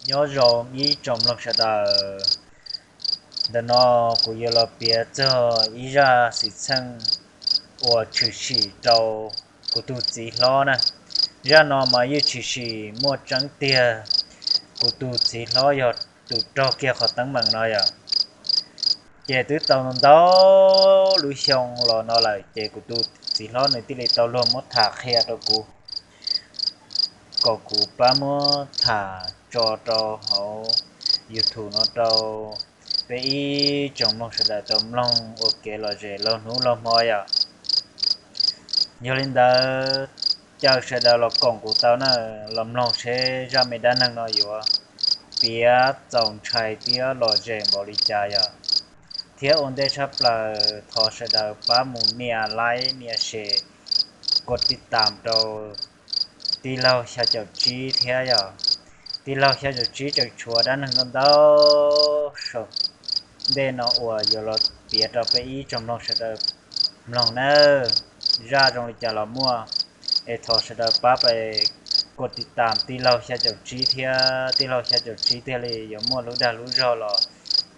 Nyob zoo ib tsoom mloog sawv daws, ntawm no kuv yuav los piav txog ib zaj xwm txheej uas tshwm sim rau kuv tus txiv hlob na. Zaj no mas yeej tshwm sim muaj tseeb tiag, kuv tus txiv hlob yog tus raug kiag qhov teeb meem no yom. Ces twb tau ntau lub xyoo los no lawm ces kuv tus txiv hlob nws thiaj li tau luag muab tham qhia rau kuv, kom kuv pab muab tham tso rau hauv YouTube no rau peb ib tsoom mloog sawv daws tau mloog ua kev lom zem laug hnub laug hmo yom. Yog li ntawd, caw sawv daws los koom kuv tau na, los mloog seb zaj me dab neeg no yuav piav txaus ntshai thiab lom zem npaum li cas yom. Thiab ua ntej tshaj plaws thov sawv daws pab mus nias like nias share, koj tij tam rau tij laug xya caum tsib thiab yom. Tij laug xya caum tsib tseem tshuav dab neeg ntau ntau saum ntej no uas yuav los piav rau peb ib tsoom mloog sawv daws mloog nawb. Zaj zoo li cas los muaj, es thov sawv daws pab pab koj tij tam tij laug xya caum tsib thiab, tij laug xya caum tsib thiaj li yuav muaj lub dag lub zog los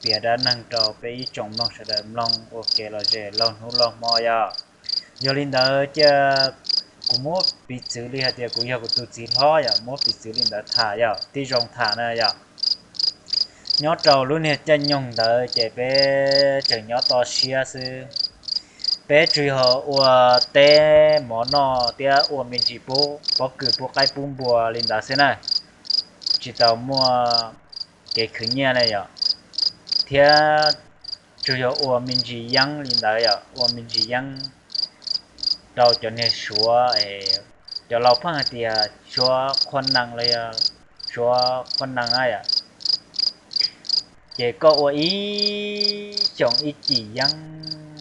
piav dab neeg rau peb ib tsoom mloog sawv daws mloog ua kev lom zem laug hnub laug hmo yom. Yog li ntawd cia kuv muab piv txwv li hais tias kuv yog kuv tus txiv hlob yom, muab piv txwv li ntawd tham yom, tib zoo tham na yom. Nyob rau lub niag caij nyoog ntawd ces peb tseem nyob toj siab xwb. Peb tsuas yog ua teb mov noj thiab ua me ntsis pub pob kws pub qaib pub npua li ntawd xwb na, tsis tau muaj kev khwv nyiaj na yom. Thiab tsuas yog ua me ntsis yeeb li ntawd yom, ua me ntsis yeeb rau cov niag suav, cov laus pheej hais tias suav qhua nees los yog suav qhua nees na yom. Ces koj ua ib xyoos ib cim yeeb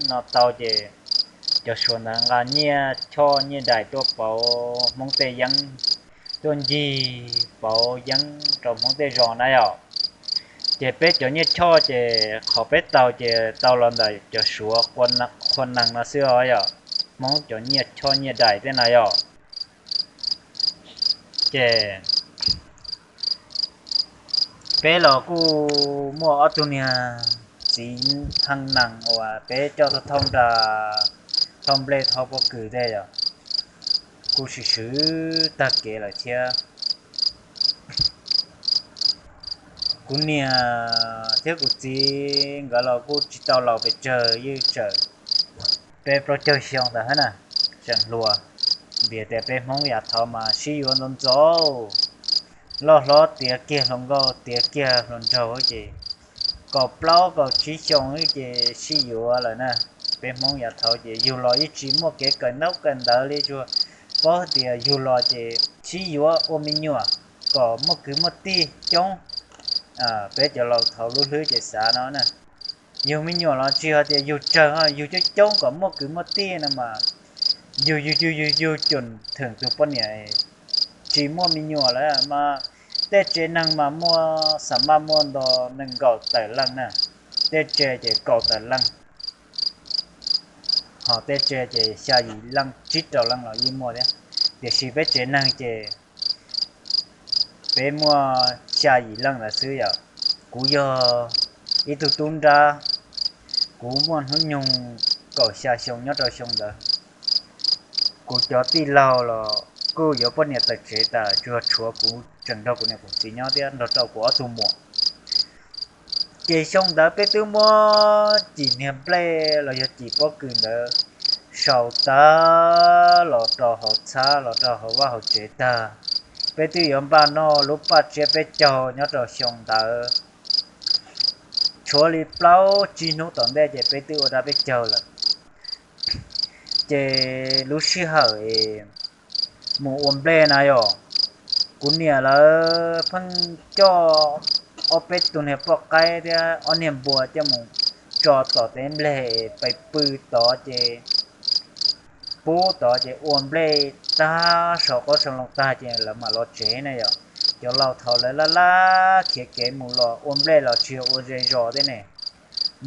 no tau ces cov suav ntawd nqa nyiaj choj nyiaj daim tuaj pauv Hmoob tej yeeb, tuaj ncig pauv yeeb rau Hmoob tej zos na yom. Ces peb cov nyiaj choj ces qhov peb tau ces tau los ntawm cov suav qhua nees no xwb os yom, Hmoob cov nyiaj choj nyiaj daim tej na yom. Ces peb los kuj muaj ob tug niag txiv heej nees uas peb coj thauj nra, thauj nplej thauj pob kws tej yom, kuj swm swm tag kev lawm thiab. Kuv niam thiab kuv txiv nkawd los kuj tsis tau laus pes tsawg, yeej tseem peb plaub caug xyoo ntawd hab na, tseem hluas. Vim tias peb Hmoob yav thaud mas sib yuav ntxov ntxov, loj hlob tiav kiag hluas nkauj tiav kiag hluas nraug ces kaum plaub kaum tsib xyoo ces sib yuav lawm na. Peb Hmoob yav thaud ces yug los yeej tsis muaj kev kawm ntaub kawm ntawv li, tsuas paub tias yug los ces sib yuav ua me nyuam kom muaj kwv muaj tij coob. Peb cov laus thaud lub hlwb ces xav no na, yug me nyuam los tsis hais tias yug tsawg, yug coob coob kom muaj kwv muaj tij no mas yug yug yug yug yug cum theem tus poj niam tsis muaj me nyuam lawm mas. Tej tsev neeg mas muaj, xam maj muaj nto nees nkaum tawm leej na, tej tsev ces kaum tawm leej, ho tej tsev ces xya yim leej tsib rau leej los yeej muaj thiab. Tiam sis peb tsev neeg ces peb muaj xya yim leej ntawd xwb yom. Kuv yog ib tug tub nrab, kuv muaj hnub nyoog kaum xya xyoo nyob rau xyoo ntawd. Kuv cov tij laug los kuj yuav poj niam tawm tsev tas, tsuas tshuav kuv tseem nrog kuv niam kuv txiv nyob thiab nrog rau kuv ob tug muam. Ces xyoo ntawd peb twb muab cim niag nplej los yog cim pob kws ntawd sau tag los rau hauv txhab los rau hauv vaj hauv tsev tag. Peb twb yuav npaj noj lub paj tsiab peb caug nyob rau xyoo ntawd. Tshuav li plaub tsib hnub tom ntej ces peb twb ua dab peb caug lawm. Ces lub sij hawm es mus ua nplej na yom, kuv niam lawv pheej coj ob peb tug niag poj qaib thiab ob niag npua coj mus tso tom teb nplej pais pw tod ces pub tod ces ua nplej tag, sau qoob sau loo tag ces lawv mam los tsev na yom. Cov laus thaud lawv laj laj khiav kev mus los ua nplej los tsis yog ua ze zos thiab ne,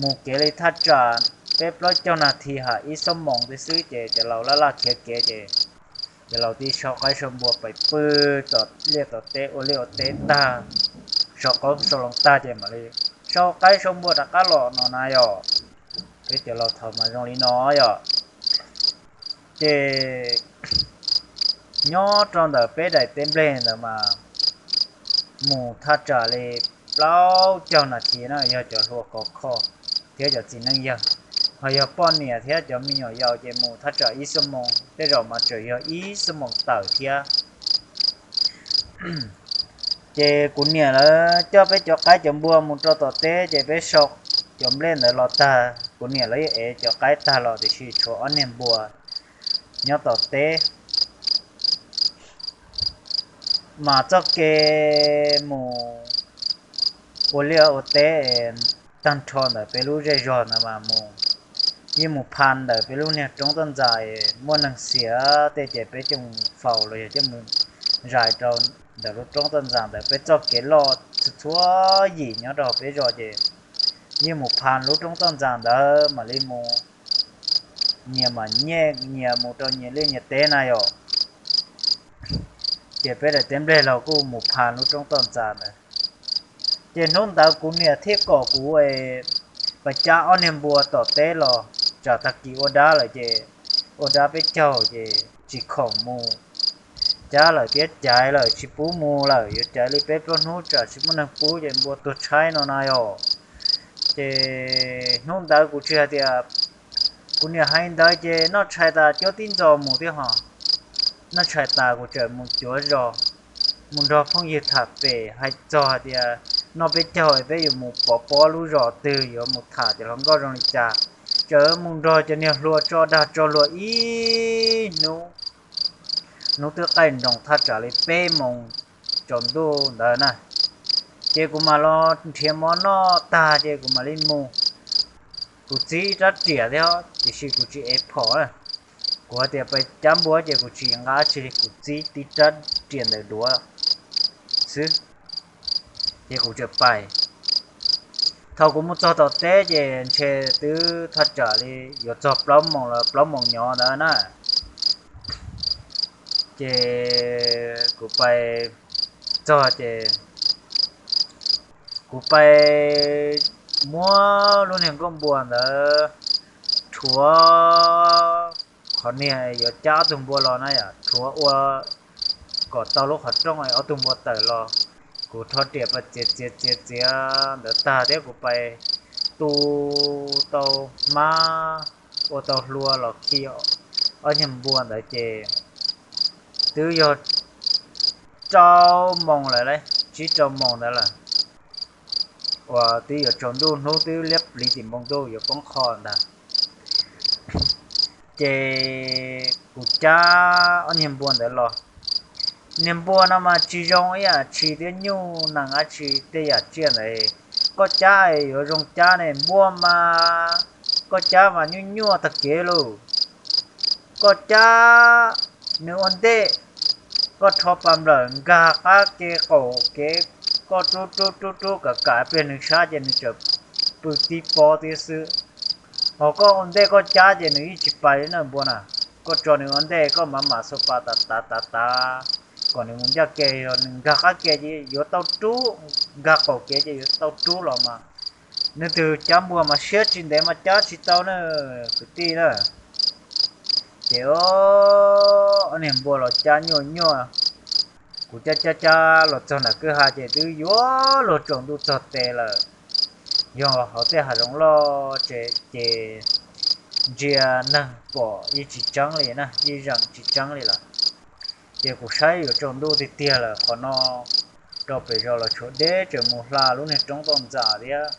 mus kev li thaj tsam peb plaub caug nas this ham ib xuab moos thiab xwb ces cov laus laj laj khiav kev ces cov laus thiaj sau qaib sau npua pais pw tom liaj tom teb ua liaj ua teb tag. sau qoob sau loo tag ces mam li sau qaib sau npua rov qab los no na yom. Peb cov laus thaum mas zoo li no yom. Ces nyob rau ntawm peb daim teb nplej ntawd mas mus thaj tsam li plaub caug nas this na yog cov hlua khov kho thiab cov txiv neej yawg, ho yog poj niam thiab cov me nyuam yaus ces mus thaj tsam ib xuab moos, tej zaum mas tseem yog ib xuab moos tawm thiab. Ces kuv niam lawv coj peb cov qaib cov npua mus rau tom teb ces peb sau cov nplej ntawd los tag, kuv niam lawv yeej ev cov qaib tag los tiam sis tshuav ob niag npua nyob tom teb. Mas txoj kev mus ua liaj ua teb tag nrho ntawm peb lub zej zog ntawd mas mus, yeej mus pha ntawm peb lub niag roob toj ntxas, muaj neeg xiam tej ces peb coj mus faus los yog coj mus zais rau ntawm lub roob toj ntxas ntawd. Peb txoj kev loj txhua yim nyob rau peb zos ces yeej mus pha lub roob toj ntxas ntawd mam li mus, nyias mam nyias mus rau nyias liaj nyias teb na yom. Ces peb daim teb nplej los kuj mus pha lub roob toj ntxas ntawd. Ces hnub ntawd kuv niam thiaj kom kuv pais cab ob niag npua tom teb los, tsam tag kis ua dab lawm ces ua dab peb caug ces tsis khoom mus cab lawm thiab caiv lawm tsis pub mus lawm, yuav caiv li peb plaub hnub tsam tsis muaj neeg pub ces npua tuag tshaib no na yom. Ces hnub ntawd kuv tsis hais tias, kuv niam hais ntawd ces noj tshais tas cuab tib ntxos mus thiab ho. Noj tshais tas kuv tseem mus cuav zos, mus nrog phooj ywg tham pem hais txog hais tias noj peb caug peb yuav mus pov pob lub zos twg, yuav mus tham cov hluas nkauj zoo li cas. Tseem mus nrog cov niag hlua tso dag tso luag ib hnub. Hnub twb qaij nroos thaj tsam li peb moos tsaus ntuj ntawd na. Ces kuv mam los nrhiav mov noj tag ces kuv mam li mus. Kuv txib rab riam thiab tiam sis kuv tsis ev phom. Kuv hais tias pais cab npua ces kuv tsis nqa dab tsi li, kuv txib tib rab riam ntawm duav xwb. Ces kuv tseem pais. Thaum kuv mus txog tom teb ces ntshe twb thaj tsam li yuav txog plaub moos los plaub moos nyov ntawd na. Ces kuv pais txog ces kuv pais muab lub niag nkuaj npua ntawd rhuav, qhov niag yuav cab ob tug npua los na yom, rhuav ua kom tau lub qhov rooj ob tug npua tawm los. Kuv rho riam pais txiav txiav txiav txiav ntawd tag thiab kuv pais tu tau hmab, ua tau hlua los khi ob niag npua ntawd ces twb yog rau moos lawm lauj, tsib rau moos ntawd lawm, uas twb yuav tsaus ntuj, hnub twb liab pliv tim npoo ntuj yuav poob qho ntag. Ces kuv cab ob niag npua ntawd los. Niag npua no mas tsis zoo ib yam tshis thiab nyuj nees dab tsi tej yam tsiaj ntawd. Koj cab yuav zoo cab ne, npua mas koj cab mas nyuaj nyuaj tag kev lauj. Koj cab nws ua ntej, koj rho pas nplawm nkag qab ke qaum kev, koj rub rub rub rub kam kam pliag nws sab ces nws tseem pw tib pob tib xwb. Ho koj ua ntej koj cab ces nws yeej tsis pais li na npua na. Koj tso nws ua ntej koj mam mam xuas pas tav tav tav tav kom nws mus ncaj ke, yog nws nkag qab ke ces yuav tau rub, nkag qaum kev ces yuav tau rub los mas. Nws twb cab npua mas siab tsis ntev mas cab tsis tau na kwv tij na. Ces ob niag npua los cab nyuaj nyuaj, kuv cab cab cab los txog nram kwj ha ces twb yuav luag tsaus ntuj txog tes lawm. Yog hauv tej hav zoov loj ces ntsia neeg pom yeej tsis tseeb li na, yeej zeem tsis tseeb li lawm. Ces kuv saib yuav tsaus ntuj tiag tiag lawm, qhov no rau pem zos los tshuav deb, tseem mus hla lub niag roob toj ntxas thiab.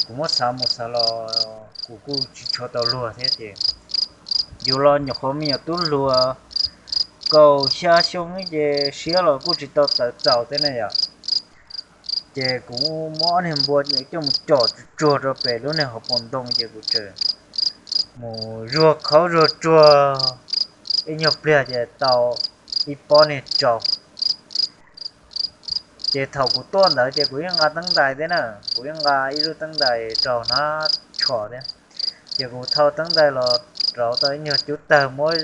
Kuv muab xav mus xav los kuv kuj tsis tshua tau luag thiab ces yus los nyuam qhuav me nyuam tub hluas kaum xya xyoo ces siab los kuj tsis tau tawv txaus thiab ne yom. Ces kuv muab ob niag npua coj mus com tsuag tsuag rau pem lub niag hauv paus ntoo ces kuv tseem mus zuag khaub zuag tsuag ib nyuag pliag ces tau ib pob niag tsau. Ces thaum kuv tuaj ntawd ces kuv yeej nqa teeb ntais thiab na, kuv yeej nqa ib lub teeb ntais rau hnab tsho thiab. Ces kuv thau teeb ntais los rauv tau ib nyuag cub tawg muab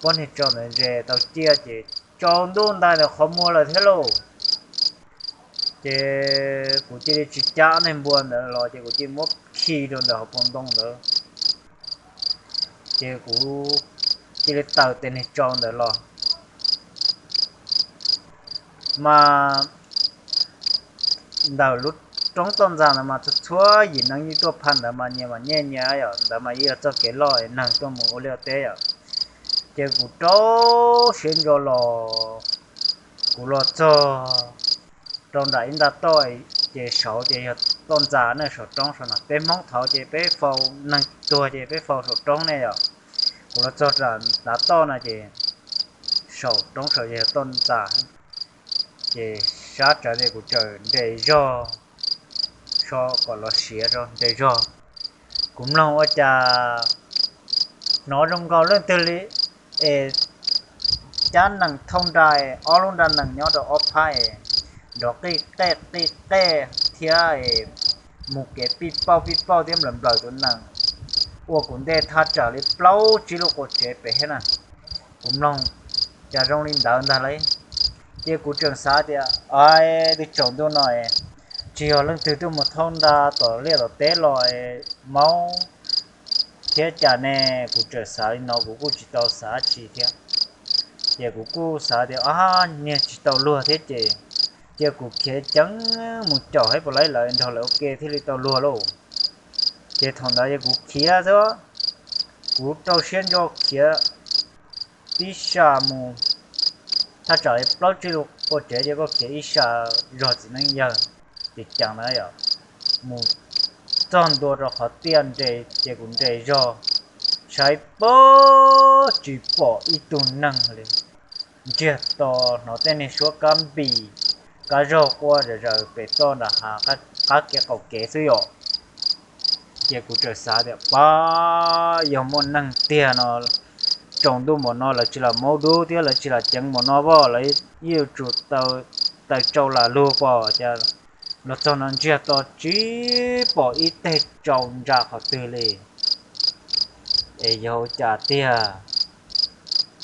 pob niag tsau ntawd ntses tau ciaj ces tsaus ntuj ntais ntawm qhov muag lawm thiab lauj. Ces kuv cia li tsis cab neeg npua ntawd los ces kuv cia li muab khi rau ntawm hauv paus ntoo ntawd, ces kuv cia li taws tes niag tsau ntawd los. Mas ntawm lub roob toj ntxas ntawd mas txhua txhua yim neeg yeej tuaj phaj ntawd mas nyias mas nyias nyias yom, ntawd mas yeej yog txoj kev loj neeg tuaj mus ua liaj ua teb yom. Ces kuv rau siab ntso los, kuv los txog rau nram ib nta toj, ces saud ces yog toj ntxas ne, saum roob saud no. Peb Hmoob thaud ces peb faus, neeg tuag ces peb faus saum roob ne yom. Kuv los txog nram ntav toj no ces saum roob saud yog toj ntxas, ces sab tsawv ces kuv txawm nres zog so kom los siav rau nres zog. Kuv mloog ua cas hnov zoo nkaus leej twg li es cab nees thauj nra, ob lub nra nees nyob rau ob phab es nrov qij qej qij qej thiab es mus kev pij pauj pij pauj thiab nplawm nplawm tus nees ua kuv ntej thaj tsam li plaub tsib lub qua tsev pem thiab na. Kuv mloog cas zoo li ntawd ntag lauj. Ces kuv tseem xav tias, twb tsaus ntuj no tsis yog leej twg tuaj mus thauj nra tom liaj tom teb los maub thiab cas ne. Kuv tseem xav li no, kuv kuj tsis tau xav dab tsi thiab. Ces kuv kuj xav tias, a, niag tsis tau luag thiab ces cia kuv khiav ceev mus caum saib puas laib lawv nrog lawv ua ke thiaj li tau luag lauj. Ces thaum ntawd ces kuv khiav xwb, kuv rau siab ntso khiav tib sas mus thaj tsam li plaub tsib lub qua tsev, ces koj khiav ib sas zog txiv neej yawg ces ceev na yom, mus txog ntua rau qhov tiaj nres, ces kuv nres zog saib pab tsis pom ib tug neeg li. Ntsiag to hnov tej niag suab kab npis kab zaug quaj zom zaws pem toj nram hav qab kev qaum kev xwb yom. Ces kuv txawm xav tias, pab, yog muaj neeg tiag no, tsaus ntuj npaum no lawv tsis lam maub dub thiab lawv tsis lam ceev npaum no pom, lawv yeej yuav tsum tau taws tsau lam lug pom. Ces los txog no ntsiag to tsis pom ib teg tsau ntsa qhov twg li. Es yog ua cas tiag?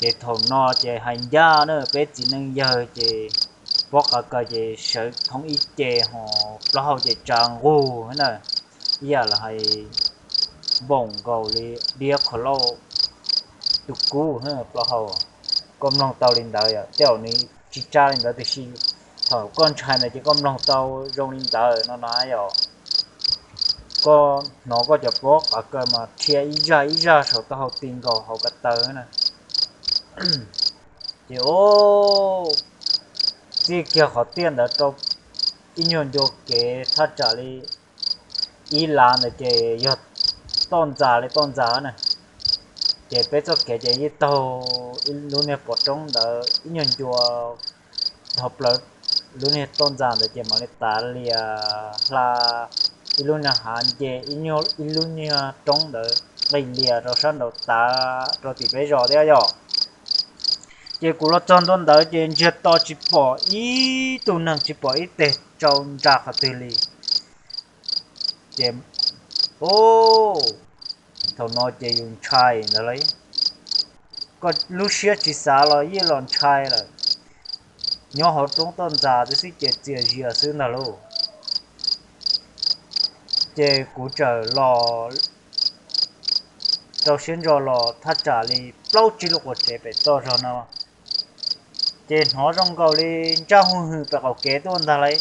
Ces thaum no ces hais ncaj na, peb txiv neej yawg ces pob qav kaws ces sawv thoob ib ce ho plaub hau ces tsa nqug na, ib yam li hais npaum nkaus li diab qhov lauj tus kub plaub hau. Koj mloog tau li ntawd yom, tej zaum nws tsis tsa li ntawd tiam sis thaum koj ntshai ntawd ces koj mloog tau zoo li ntawd no na yom. Koj hnov koj cov pob qav kaws mas rhia ib zaj ib zaj saum taub hau ti nkaus hauv ko taw na. Ces txij kiag qhov tiaj ntawd rau ib nyuag ncua kev thaj tsam li ib lav ntawd ces yog toj ntxas li toj ntxas na. Ces peb txoj kev ces yeej taug ib lub niag pov roob ntawd ib nyuag ncua dhau plaws lub niag toj ntxas ntawd ces mam li tav lias hla ib lub niag hav nce ib lub niag roob ntawd nqis lias rau sab nraud tav rau tim peb zos thiab yom. Ces kuv los txog ntua ntawd ces ntsiag to tsis pom ib tug neeg tsis pom ib teg tsau ntsa qhov twg li. Ces thaum no ces yus ntshai ntawd lauj, koj lub siab tsis xav los yeej los ntshai lawm. Nyob hauv roob toj ntxas twb xwb ces txias zias xwb ntag lauj. Ces kuv txawm los rau siab ntso los thaj tsam li plaub tsib lub qua tsev pem toj zog no, ces hnov zoo nkaus li ntsaj hu hwm pem qaum kev tuaj ntag lauj.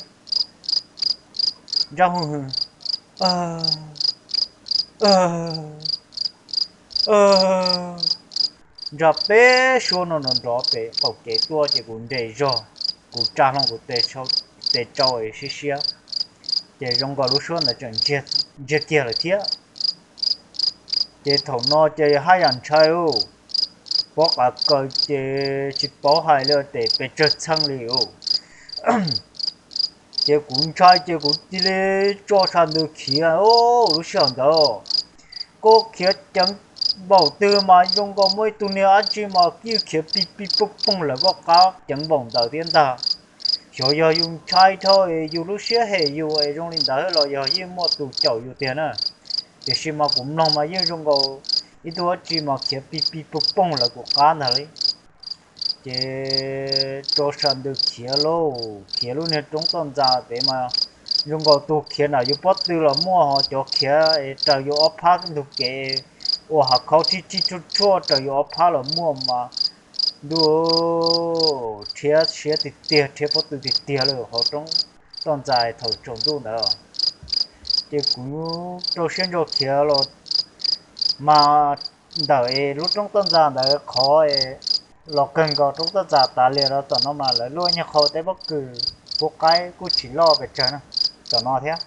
Ntsaj hu hwm, ntsaj peb suab no nrov nrov pem qaum kev tuaj ces kuv nres zog, kuv tsa hlo kuv tes tsau siab siab, ces zoo nkaus lub suab ntawd tseem ntsiag kiag lawm thiab. Ces thaum no ces haj yam ntshai lauj, pob qav kaws ces tsis paub hais li tes pes tsawg txheej li lauj. Ces kuv ntshai ces kuv cia li tso tsha ntws khiav lub sij hawm ntawd. Koj khiav ceev npaum twg mas zoo nkaus muaj ib tug niag dab tsi mas kij khiav pij pij pooj pooj lawm koj qab ceev npaum ntawd thiab ntag. Xyov yog yus ntshai dhau yus lub siab hem yus es zoo li ntawd los yog yeej muaj tus caum yus tiag na. Tiam sis mas kuv mloog mas yeej zoo nkaus ib tug dab tsi mas khiav pij pij pooj pooj lawv kuv qab ntag li. Ces rau sab ntws khiav lauj, khiav lub niag roob toj ntxas tes mas zoo nkaus tus khiav nram yus pob tw los muaj, ho cov khiav es raws yus ob phab ntug kev, ua hav khaub thib thib tshuaj tshuaj raws yus ob phab los muaj mas ntuj, rhiab siab tiag tiag, rhiab pob tw tiag tiag lawm hauv roob toj ntxas thaum tsaus ntuj ntawd. Ces kuv rau siab ntso khiav los mas ntawm lub roob toj ntxas ntawd qhov los kawg nkaus roob toj ntxas tas li rau tom no mas lawv luaj nyuag qhov teb pob kws, kuj qaib kuj tsis loj pes tsawg na, tom no thiab.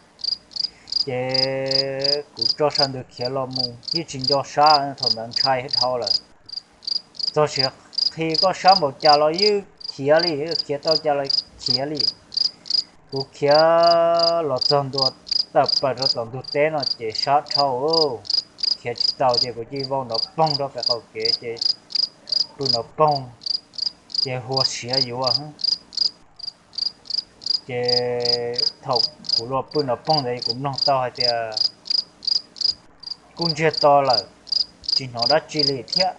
Ces kuv rau sab ntws khiav los mus yeej tsis nco sab, thaum ntawd ntshai dhau lawm. Txog siav qhi koj sab npaum cas los yeej khiav li, khiav tau cas los khiav li. Kuv khiav los txog ntua tawm plaws rau tom ntug teb no ces sab dhau, khiav tsis tau ces kuv cia li vau nrov poog rau pem qaum kev ces pw nrov poog ces hua siav yuav. Ces thaum kuv los pw nrov poog ntawd kuv mloog tau hais tias kuj ntsiag to lawm, tsis hnov dab tsi li thiab.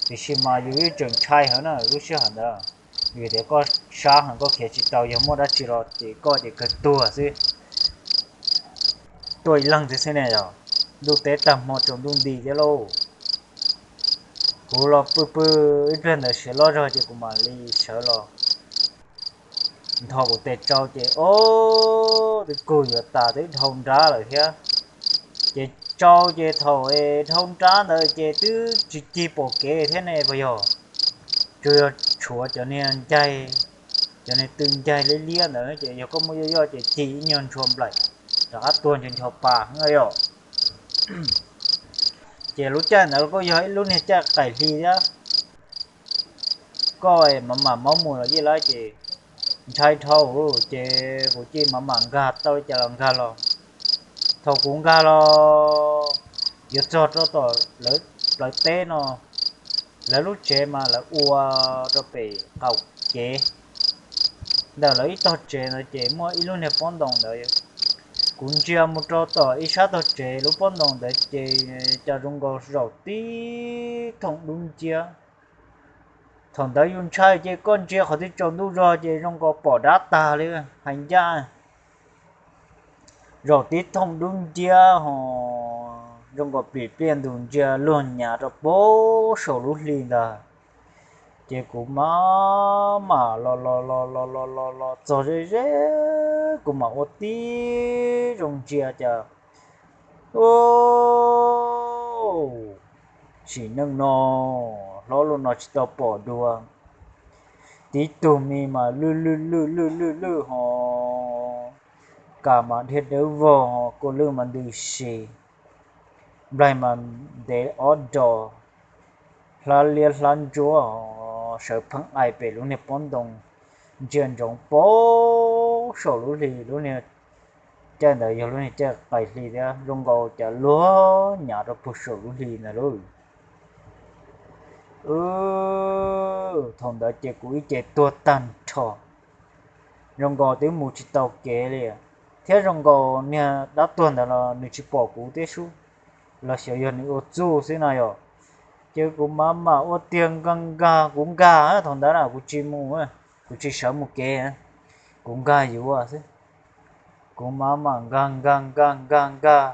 Tiam sis mas yus yeej tseem ntshai heev na lub sij hawm ntawd, vim tias koj sab heev koj khiav tsis tau, yog muaj dab tsi los ces koj ces kawg tuag xwb. Tuaj ib leeg thiab xwb ne yog, ntuj teb tag hmo tsaus ntuj nti thiab lauj. Kuv los pw pw ib pliag ntawd siav loj zog ces kuv mam li sawv los ntho kuv tes tsau ces ob, twb kug yuav tas twb dhau nrab lawm thiab. Ces tsau ces thaum dhau nrab ntawd ces twb tsis cig pom kev thiab ne puas yog? Tsuas yog tshuav cov niag ncaig, cov niag tw ncaig liab liab ntawd ces yog koj muaj yoj yoj ces cig ib nyuag ntshua nplaim rov qab tuag ncho ncho pa yom. Ces lub caij ntawd kuj yog ib lub niag caij qaim hli thiab, koj mam mam maub mus los yeej lawm ces ntshai dhau ces kuv cia mam mam nkag tau li cas los nkag los. Thaum kuv nkag los yuav txog rau tom lawv plawv teb no, lawv lub tsev mas lawv ua rau pem qaum kev. Ntawm lawv ib tog tsev ntawd ces muaj ib lub niag pob ntoo ntawd. Kuv ntsia mus rau tom ib sab tog tsev lub pob ntoo ntawd ces cas zoo nkaus zaum tib thooj dub nciab. Thaum ntawd yus ntshai ces koj ntsia qhov twg tsaus ntuj zog ces zoo nkaus pom dab tag li hais ncaj. Zaum tib thooj dub nciab ho zoo nkaus plim pliaj ntug ntsia luag nyav rau pem saum lub hli ntag. Ces kuv mam mam los los los los los los los txog ze ze, kuv mam ua tib zoo ntsia cas sim neej no hlob luaj no tsis tau pom dua. Tib tug me mas lwj lwj lwj lwj lwj lwj ho, kas mas dhia dawb vog ho, kua lwj mas ntws si, nplaig mas ntev ob dos, hlab liab hlab ntsuab ho, sawv pheej aim pem lub niag pob ntoo, ntsia ntsoov pem saum lub hli. Lub niag caij ntawd yog lub niag caij qaim hli thiab zoo nkaus cas luag nyav rau puag saum lub hli ntawd lauj. Thaum ntawd ces kuv ib ce tuag tag nrho, zoo nkaus twb mus tsis tau kev li, thiab zoo nkaus niag dab tuag ntawd los nws tsis pom kuv thiab sub, los xyov yog nws ua txuj xwb no yom. Ces kuv mam mam ua tiag nkag nkag, kuv nkag thaum ntawd na kuv tsis mus, kuv tsis sawv mus kev, kuv nkag yuav xwb. Kuv mam mam nkag nkag nkag nkag nkag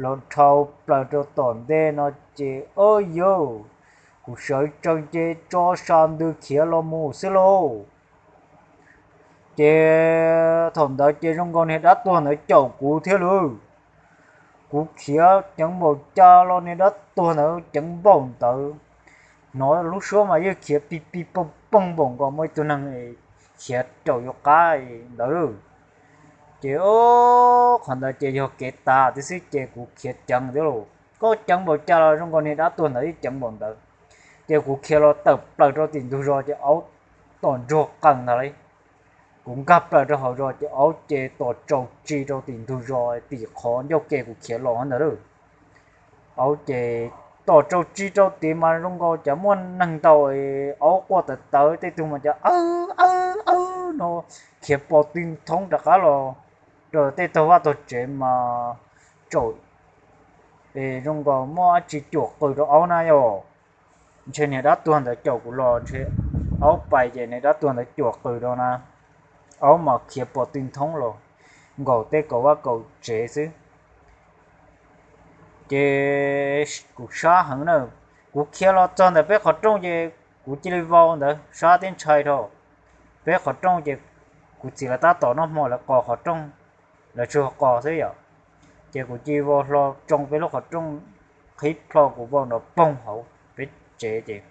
los dhau plaws rau tom ntej no ces ob yauj, kuv sawv tsees ces tso sab ntws khiav los mus xwb lauj. Ces thaum ntawd ces zoo nkaus niag dab tuag ntawd caum kuv thiab lauj. Kuv khiav ceev npaum cas los niag dab tuag ntawd ceev npaum ntawd. Hnov lub suab mas yeej khiav pig pig poog poog npaum nkaus muaj ib tug neeg khiav raum yuav qab ntawd lauj. Ces qhov ntawd ces yog kev tas tib xwb ces kuv khiav ceev thiab lauj, koj ceev npaum cas los zoo nkaus niag dab tuag ntawd yeej ceev npaum ntawd. Ces kuv khiav los tawm plaws rau tim ntug zos ces aub tom ntsuag qees ntag lauj. Kuv nkag plaws rau hauv zos ces aub ces tom tsau tsi rau tim ntug zos tim qhov ncauj ke kuv khiav los ntawd lauj. Aub ces tom tsau tsi rau tid mas zoo nkaus cov muaj neeg ntau, aub quaj tawv tawv, tej tug mas cov awb awb awb no khiav pos tw thoob rov qab los rau tej tog vaj tog tsev mas tsaum es zoo nkaus muaj dab tsi cuam qws rau aub na yom. ntshe niag dab tuag ntawd caum kuv los ntshe aub pais ces niag dab tuag ntawd cuam qws rau na, aub mas khiav pom tw nthoob los nkaum tej kaum vaj kaum tsev xwb. Ces kuv sab heev na, kuv khiav los txog ntawm peb qhov rooj ces kuv cia li vau ntawd, sab thiab ntshai dhau. Peb qhov rooj ces kuv txiv lawv tab tom noj hmo lawv qos qhov rooj, lawv tsuas qos xwb yom. Ces kuv cia li vau hlo tsoo peb lub qhov rooj, qhib plho kuv vau nrov poog hauv peb tsev ces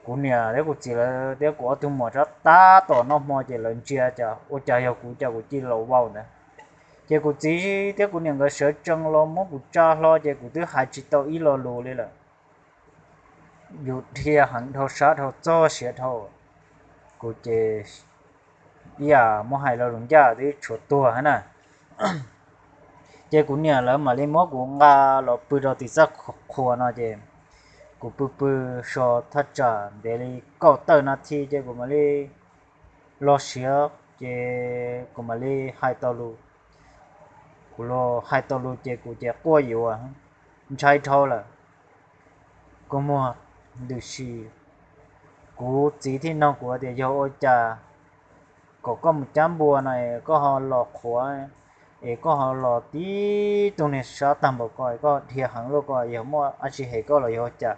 kuv niam thiab kuv txiv lawv thiab kuv ob tug muam sab tab tom noj hmo ces lawv ntsia cas ua cas yog kuv, cas kuv cia li los vau ntawd. Ces kuv txiv thiab kuv niam nkawd sawv tsees los muab kuv tsa hlo ces kuv twb hais tsis tau ib lo lus li lawm. Yus dhia heev dhau sab dhau txog siav dhau, kuv ces ib yam muab hais lo lus ncaj twb tshuav tuag hab na. Ces kuv niam lawv mam li muab kuv nqa los pw rau tim txaj qhua no ces kuv pw pw so thaj tsam ntev li kaum tawm nas this ces kuv mam li los siav ces kuv mam li hais tau lus. Kuv los hais tau lus ces kuv ces quaj yuav, ntshai dhau lawm. Kua muag ntws si, kuv txiv thiaj nug kuv tias yog ua cas kom koj mus cab npua no es koj ho los qhuav, es koj ho los tib tug niag sab tag npaum ko, koj dhia heev luaj ko, yog muaj dab tsi hem koj los yog ua cas?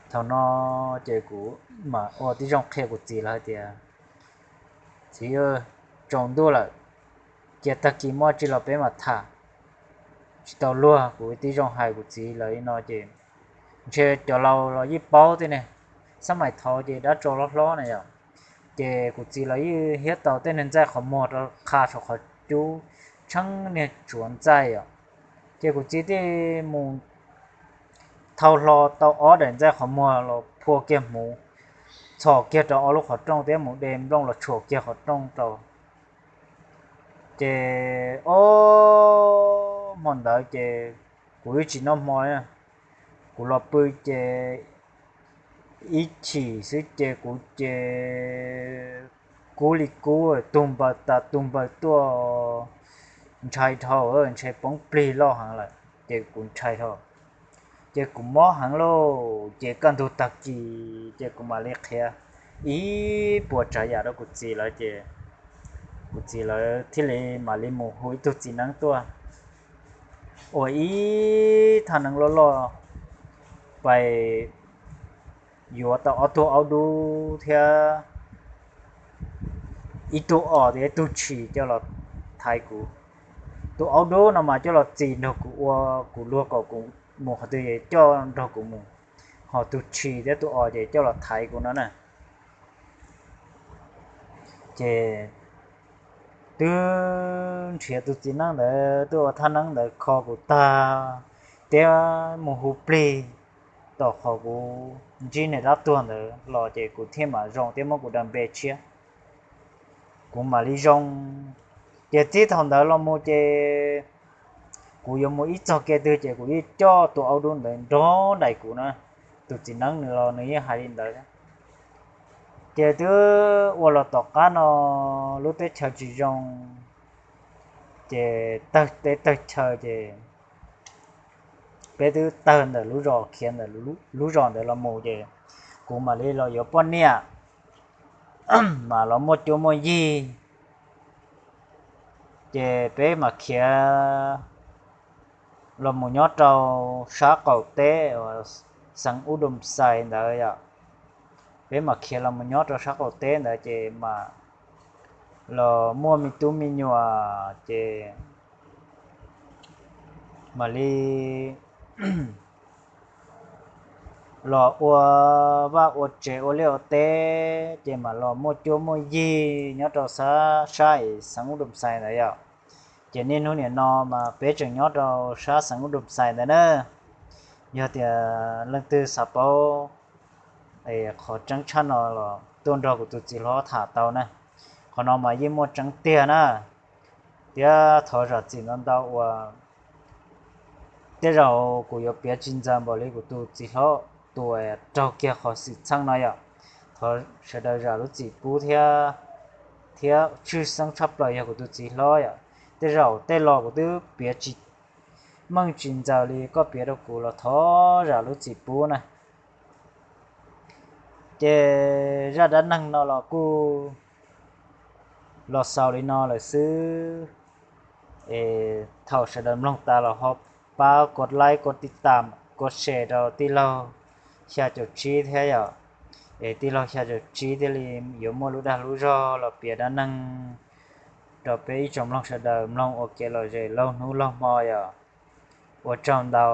Thaum no ces kuv mam ua tib zoo qhia kuv txiv lawv hais tias, txiv, tsaus ntuj lawm, cia tag kis muaj tsi los peb mam tham. Tsis tau luag, kuv tib zoo hais kuv txiv lawv li no ces ntshe cov laus los yeej paub thiab ne, xab mais thaud ces dab tsov hlob hlob na yom. Ces kuv txiv lawv yeej hiab tau tej niag ntxaij qhov muag rau qha saum qhov cub, tsheeb niag tsuav ntxaij yom. Ces kuv txiv thiaj mus thau hlo tau ob daim ntxaij qhov muag los phua kiag hmuv, txhos kiag rau ob lub qhov rooj thiab mus de nplooj los tshuam kiag qhov rooj rau. Ces ob hmo ntawd ces kuv twb tsis noj hmo, kuv los pw ces ib chim xwb ces kuv ces kub li kub, tug npaws tas tug npaws tuaj, ntshai dhau, ntshai poob plig loj heev lawm ces kuv ntshai dhau. Ces kuv mob heev lauj, ces kaj ntug tag kis ces kuv mam li qhia ib puas tsav yam rau kuv txiv lawv ces kuv txiv lawv thiaj li mam li mus hu ib tug txiv neeb tuaj ua ib thaj neeb loj loj pais yuav tau ob tug aub dub thiab ib tug os thiab ib tug tshis coj los thaiv kuv. Tus aub dub no mas coj los txis nrog kuv ua, kuv luag kom kuv mus qhov twg es coj nrog kuv mus, ho tus tshis thiab tus os ces coj los thaiv kuv no na. Ces twb nrhiav tus txiv neeb ntawd tuaj ua thaj neeb ntawd kho kuv tag thiab mus hu plig, tom qhov kuv ntsib niag dab tuag ntawd los ces kuv thiaj mam zoo thiab muab kuv daim npe tshiab, kuv mam li zoo. Ces txij thaum ntawd los mus ces kuv yuav mus ib txog kiag twg ces kuv yeej coj tus aub dub ntawd nrog daim kuv na. Tus txiv neeb nws los nws yeej hais li ntawd. Ces twb ua los tom qab no lub teb chaws tsis zoo, ces tawg teb tawg chaw ces peb twb tawg ntawm lub zos, khiav ntawm lub zos ntawd los mus ces kuv mam li los yuav poj niam, mas los muaj cuab muaj yig. Ces peb mam khiav los mus nyob rau sab qaum teb uas xeev Ub Dum Xais ntawd yom. Peb mam khiav los mus nyob rau sab qaum teb ntawd ces mam los muaj me tub me nyuam ces mam li los ua vaj ua tsev ua liaj ua teb ces mam los muaj cuab muaj yig nyob rau sab, sab es xeev Ub Dum Xais ntawd yom. Ces niaj hnub nim no mas peb tseem nyob rau sab xeev Ub Dum Xais ntawd na. Yog tias leej twg xav paub qhov tseeb tshaj no los tuaj nrog kuv tus txiv hlob tham tau na. Qhov no mas yeej muaj tseeb tiag na. Thiab thov zam txim ntau ntau uas tej zaum kuv yuav piav tsis ntxaws npaum li kuv tus txiv hlob tus raug kiag qhov xwm txheej no yom. Thov sawv daws zam lub txim pub thiab, thiab tshwj xeeb tshaj plaws yog kuv tus txiv hlob yom. Tej zaum tej lo kuv twb piav tsis meej tsis ntxaws li koj piav rau kuv los thov zam lub txim pub na. Ces zaj dab neeg no los kuj los xaus li no lawm xwb. Thaum sawv daws mloog tas los ho pab kov like, kov tiv tam, kov share rau tij laug xya caum tsib thiab yom. Es tij laug xya caum tsib thiaj li yuav muaj lub dag lub zog los piav dab neeg rau peb ib tsoom mloog sawv daws mloog ua kev lom zem laug hnub laug hmo yom. Ua tsaug ntau.